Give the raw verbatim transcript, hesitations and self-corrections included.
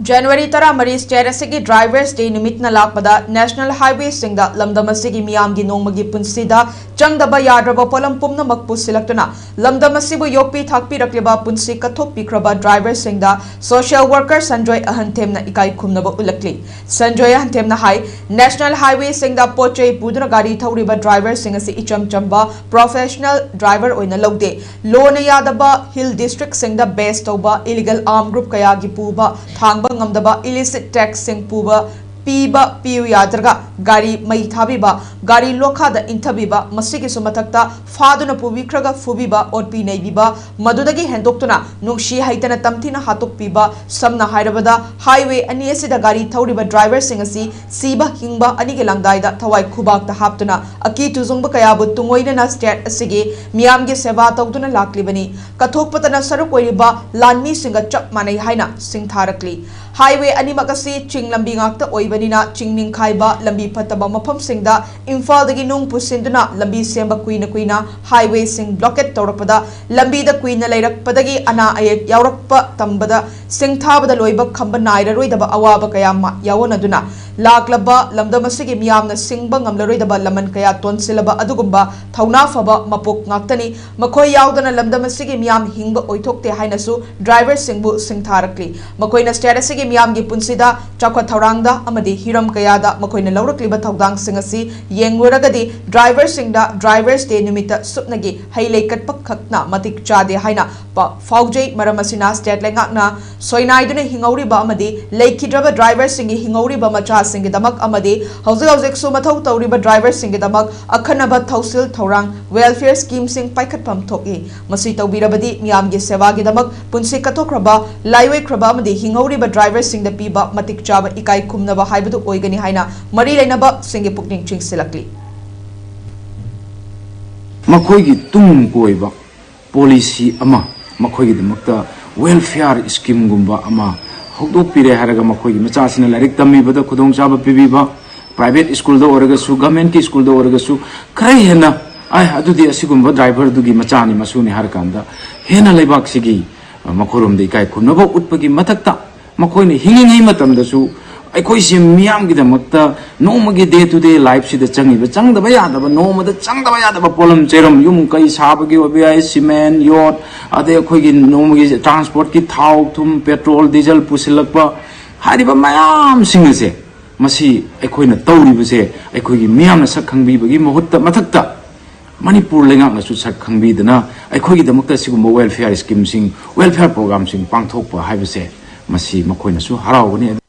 ꯖꯅꯋꯥꯔꯤ ꯇꯔꯥꯃꯔꯤ, state ꯑꯁꯤꯒꯤ Drivers Day ꯅꯨꯃꯤꯠꯅ ꯂꯥꯛꯄꯗ National Highwayꯁꯤꯡꯗ ꯂꯝꯗꯝ ꯑꯁꯤꯒꯤ ꯃꯤꯌꯥꯝꯒꯤ ꯅꯣꯡꯃꯒꯤ ꯄꯨꯟꯁꯤꯗ ꯆꯪꯗꯕ ꯌꯥꯗ꯭ꯔꯕ ꯄꯣꯠꯂꯝ ꯄꯨꯝꯅꯃꯛ ꯄꯨꯁꯤꯜꯂꯛꯇꯨꯅ ꯂꯝꯗꯝ ꯑꯁꯤꯕꯨ ꯌꯣꯛꯄꯤ ꯊꯥꯛꯄꯤꯔꯛꯂꯤꯕ ꯄꯨꯟꯁꯤ ꯀꯠꯊꯣꯛꯄꯤꯈ꯭ꯔꯕ driverꯁꯤꯡꯗ social worker ꯁꯟꯖꯣꯏ ꯑꯍꯟꯊꯦꯝꯅ ꯏꯀꯥꯏ ꯈꯨꯝꯅꯕ ꯎꯠꯂꯛꯂꯤ꯫ ꯁꯟꯖꯣꯏ ꯑꯍꯟꯊꯦꯝꯅ ꯍꯥꯏ, National Highwayꯁꯤꯡꯗ ꯄꯣꯠ ꯆꯩ ꯄꯨꯗꯨꯅ ꯒꯥꯔꯤ ꯊꯧꯔꯤꯕ driverꯁꯤꯡ ꯑꯁꯤ ꯏꯆꯝ ꯆꯝꯕ professional driver ꯑꯣꯏꯅ ꯂꯧꯗꯦ꯫ Lawꯅ ꯌꯥꯗꯕ hill districtꯁꯤꯡꯗ base ꯇꯧꯕ illegal arm group ꯀꯌꯥꯒꯤ ꯄꯨꯕ ꯊꯥꯡꯕ ꯉꯝꯗꯕ illicit taxꯁꯤꯡ ꯄꯨꯕ ꯄꯤꯕ ꯄꯤꯌꯨ ꯌꯥꯗ꯭ꯔꯒ ꯒꯥꯔꯤ ꯃꯩ ꯊꯥꯕꯤꯕ, ꯒꯥꯔꯤ ꯂꯣꯈꯥꯗ ꯏꯟꯊꯕꯤꯕ, ꯃꯁꯤꯒꯤꯁꯨ ꯃꯊꯛꯇ ꯐꯥꯗꯨꯅ ꯄꯨꯕꯤꯈ꯭ꯔꯒ ꯐꯨꯕꯤꯕ, ꯑꯣꯠꯄꯤ ꯅꯩꯕꯤꯕ, ꯃꯗꯨꯗꯒꯤ ꯍꯦꯟꯗꯣꯛꯇꯨꯅ ꯅꯨꯡꯁꯤ ꯍꯩꯇꯅ ꯇꯝꯊꯤꯅ ꯍꯥꯠꯇꯣꯛꯄꯤꯕ, ꯁꯝꯅ ꯍꯥꯏꯔꯕꯗ highway ꯑꯅꯤ ꯑꯁꯤꯗ ꯒꯥꯔꯤ ꯊꯧꯔꯤꯕ driverꯁꯤꯡ ꯑꯁꯤ ꯁꯤꯕ ꯍꯤꯡꯕ ꯑꯅꯤꯒꯤ ꯂꯪꯗꯥꯏꯗ ꯊꯋꯥꯏ ꯈꯨꯕꯥꯛꯇ ꯍꯥꯞꯇꯨꯅ ꯑꯀꯤ ꯇꯨꯖꯨꯡꯕ ꯀꯌꯥꯕꯨ ꯇꯨꯡꯑꯣꯏꯅꯅ state ꯑꯁꯤꯒꯤ ꯃꯤꯌꯥꯝꯒꯤ ꯁꯦꯕꯥ ꯇꯧꯗꯨꯅ ꯂꯥꯛꯂꯤꯕꯅꯤ꯫ ꯀꯠꯊꯣꯛꯄꯇꯅ ꯁꯔꯨꯛ ꯑꯣꯏꯔꯤꯕ ꯂꯥꯟꯃꯤꯁꯤꯡꯒ ꯆꯞ ꯃꯥꯟꯅꯩ ꯍꯥꯏꯅ ꯁꯤꯡꯊꯥꯔꯛꯂꯤ꯫ Highway ꯑꯅꯤꯃꯛ ꯑꯁꯤ ꯆꯤꯡ ꯂꯝꯕꯤ ꯉꯥꯛꯇ ꯑꯣꯏꯕꯅꯤꯅ ꯆꯤꯡ ꯅꯤꯡꯈꯥꯏꯕ, ꯂꯝꯕꯤ ꯐꯠꯇꯕ ꯃꯐꯝꯁꯤꯡꯗ ꯏꯝꯐꯥꯜꯗꯒꯤ ꯅꯨꯡ ꯄꯨꯁꯤꯟꯗꯨꯅ ꯂꯝꯕꯤ ꯁꯦꯝꯕ ꯀꯨꯏꯅ ꯀꯨꯏꯅ highwayꯁꯤꯡ blockade ꯇꯧꯔꯛꯄꯗ ꯂꯝꯕꯤꯗ ꯀꯨꯏꯅ ꯂꯩꯔꯛꯄꯗꯒꯤ ꯑꯅꯥ ꯑꯌꯦꯛ ꯌꯥꯎꯔꯛꯄ ꯇꯝꯕꯗ ꯁꯤꯡꯊꯥꯕꯗ ꯂꯣꯏꯕ ꯈꯝꯕ ꯅꯥꯏꯔꯔꯣꯏꯗꯕ ꯑꯋꯥꯕ ꯀꯌꯥ ꯃꯥ-, ꯌꯥꯑꯣꯅꯗꯨꯅ ꯂꯥꯛꯂꯕ ꯂꯝꯗꯝ ꯑꯁꯤꯒꯤ ꯃꯤꯌꯥꯝꯅ ꯁꯤꯡꯕ ꯉꯝꯂꯔꯣꯏꯗꯕ ꯂꯃꯟ ꯀꯌꯥ ꯇꯣꯟꯁꯤꯜꯂꯕ ꯑꯗꯨꯒꯨꯝꯕ ꯊꯧꯅꯥ ꯐꯕ ꯃꯄꯣꯛ ꯉꯥꯛꯇꯅꯤ꯫ ꯃꯈꯣꯏ ꯌꯥꯎꯗꯅ ꯂꯝꯗꯝ ꯑꯁꯤꯒꯤ ꯃꯤꯌꯥꯝ ꯍꯤꯡꯕ ꯑꯣꯏꯊꯣꯛꯇꯦ ꯍꯥꯏꯅꯁꯨ driverꯁꯤꯡꯕꯨ ꯁꯤꯡꯊꯥꯔꯛꯂꯤ꯫ ꯃꯈꯣꯏꯅ state ꯑꯁꯤꯒꯤ ꯃꯤꯌꯥꯝꯒꯤ ꯄꯨꯟꯁꯤꯗ ꯆꯥꯎꯈꯠ ꯊꯧꯔꯥꯡꯗ ꯑꯃꯗꯤ ꯍꯤꯔꯝ ꯀꯌꯥꯗ ꯃꯈꯣꯏꯅ ꯂꯧꯔꯛꯂꯤꯕ ꯊꯧꯗꯥꯡꯁꯤꯡ ꯑꯁꯤ ꯌꯦꯡꯂꯨꯔꯒꯗꯤ driverꯁꯤꯡꯗ Drivers Day ꯅꯨꯃꯤꯠꯇ ꯁꯨꯞꯅꯒꯤ ꯍꯩ ꯂꯩ ꯀꯠꯄ ꯈꯛꯅ ꯃꯇꯤꯛ ꯆꯥꯗꯦ ꯍꯥꯏꯅ ꯄ-, ꯐꯥꯎꯖꯩ꯫ ꯃꯔꯝ ꯑꯁꯤꯅ state ꯂꯩꯉꯥꯛꯅ ꯁꯣꯏꯅꯥꯏꯗꯨꯅ ꯍꯤꯡꯍꯧꯔꯤꯕ ꯑꯃꯗꯤ ꯂꯩꯈꯤꯗ꯭ꯔꯕ driverꯁꯤꯡꯒꯤ ꯍꯤꯡꯍꯧꯔꯤꯕ ꯃꯆꯥꯁꯤꯡꯒꯤꯗꯃꯛ ꯑꯃꯗꯤ ꯍꯧꯖꯤꯛ ꯍꯧꯖꯤꯛꯁꯨ ꯃꯊꯧ ꯇꯧꯔꯤꯕ driverꯁꯤꯡꯒꯤꯗꯃꯛ ꯑꯈꯟꯅꯕ ꯊꯧꯁꯤꯜ ꯊꯧꯔꯥꯡ welfare schemeꯁꯤꯡ ꯄꯥꯏꯈꯠꯐꯝ ꯊꯣꯛꯏ꯫ ꯃꯁꯤ ꯇꯧꯕꯤꯔꯕꯗꯤ ꯃꯤꯌꯥꯝꯒꯤ ꯁꯦꯕꯥꯒꯤꯗꯃꯛ ꯄꯨꯟꯁꯤ ꯀꯠꯊꯣꯛꯈ꯭ꯔꯕ, ꯂꯥꯏꯑꯣꯏꯈ꯭ꯔꯕ ꯑꯃꯗꯤ ꯍꯤꯡꯍꯧꯔꯤꯕ driverꯁꯤꯡꯗ ꯄꯤꯕ ꯃꯇꯤꯛ ꯆꯥꯕ ꯏꯀꯥꯏ ꯈꯨꯝꯅꯕ ꯍꯥꯏꯕꯗꯨ ꯑꯣꯏꯒꯅꯤ ꯍꯥꯏꯅ ꯃꯔꯤ ꯂꯩꯅꯕꯁꯤꯡꯒꯤ ꯄꯨꯛꯅꯤꯡ ꯆꯤꯡꯁꯤꯜꯂꯛꯂꯤ꯫ ꯃꯈꯣꯏꯒꯤ ꯇꯨꯡ ꯀꯣꯏꯕ policy ꯑꯃ, ꯃꯈꯣꯏꯒꯤꯗꯃꯛꯇ welfare schemeꯒꯨꯝꯕ ꯑꯃ ꯍꯧꯗꯣꯛꯄꯤꯔꯦ ꯍꯥꯏꯔꯒ ꯃꯈꯣꯏꯒꯤ ꯃꯆꯥꯁꯤꯅ ꯂꯥꯏꯔꯤꯛ ꯇꯝꯃꯤꯕꯗ ꯈꯨꯗꯣꯡꯆꯥꯕ ꯄꯤꯕꯤꯕ, private schoolꯗ ꯑꯣꯏꯔꯒꯁꯨ governmentꯀꯤ schoolꯗ ꯑꯣꯏꯔꯒꯁꯨ ꯈꯔ ꯍꯦꯟꯅ, "ꯑꯥꯏ, ꯑꯗꯨꯗꯤ ꯑꯁꯤꯒꯨꯝꯕ driverꯗꯨꯒꯤ ꯃꯆꯥꯅꯤ ꯃꯁꯨꯅꯤ" ꯍꯥꯏꯔꯀꯥꯟꯗ ꯍꯦꯟꯅ ꯂꯩꯕꯥꯛꯁꯤꯒꯤ, ꯑ, ꯃꯈꯣꯏꯔꯣꯝꯗ ꯏꯀꯥꯏ ꯈꯨꯝꯅꯕ ꯎꯠꯄꯒꯤ ꯃꯊꯛꯇ ꯃꯈꯣꯏꯅ ꯍꯤꯡꯂꯤꯉꯩ ꯃꯇꯝꯗꯁꯨ ꯑꯩꯈꯣꯏꯁꯦ ꯃꯤꯌꯥꯝꯒꯤꯗꯃꯛꯇ ꯅꯣꯡꯃꯒꯤ day to day lifeꯁꯤꯗ ꯆꯪꯉꯤꯕ, ꯆꯪꯗꯕ ꯌꯥꯗꯕ, ꯅꯣꯡꯃꯗ ꯆꯪꯗꯕ ꯌꯥꯗꯕ ꯄꯣꯠꯂꯝ ꯆꯩꯔꯝ, ꯌꯨꯝ ꯀꯩ ꯁꯥꯕꯒꯤ ꯑꯣꯏꯕ ꯌꯥꯏ, cement, ꯌꯣꯠ, ꯑꯗꯩ ꯑꯩꯈꯣꯏꯒꯤ ꯅꯣꯡꯃꯒꯤ transportꯀꯤ ꯊꯥꯎ, ꯊꯨꯝ, petrol, diesel ꯄꯨꯁꯤꯜꯂꯛꯄ, ꯍꯥꯏꯔꯤꯕ ꯃꯌꯥꯝꯁꯤꯡ ꯑꯁꯦ, ꯃꯁꯤ ꯑꯩꯈꯣꯏꯅ ꯇꯧꯔꯤꯕꯁꯦ ꯑꯩꯈꯣꯏꯒꯤ ꯃꯤꯌꯥꯝꯅ ꯁꯛ ꯈꯪꯕꯤꯕꯒꯤ ꯃꯍꯨꯠꯇ, ꯃꯊꯛꯇ ꯃꯅꯤꯄꯨꯔ ꯂꯩꯉꯥꯛꯅꯁꯨ ꯁꯛ ꯈꯪꯕꯤꯗꯅ ꯑꯩꯈꯣꯏꯒꯤꯗꯃꯛꯇ ꯁꯤꯒꯨꯝꯕ welfare schemeꯁꯤꯡ, welfare programꯁꯤꯡ ꯄꯥꯡꯊꯣꯛꯄ ꯍꯥꯏꯕꯁꯦ, ꯃꯁꯤ ꯃꯈꯣꯏꯅꯁꯨ ꯍꯔꯥꯎꯒꯅꯤ꯫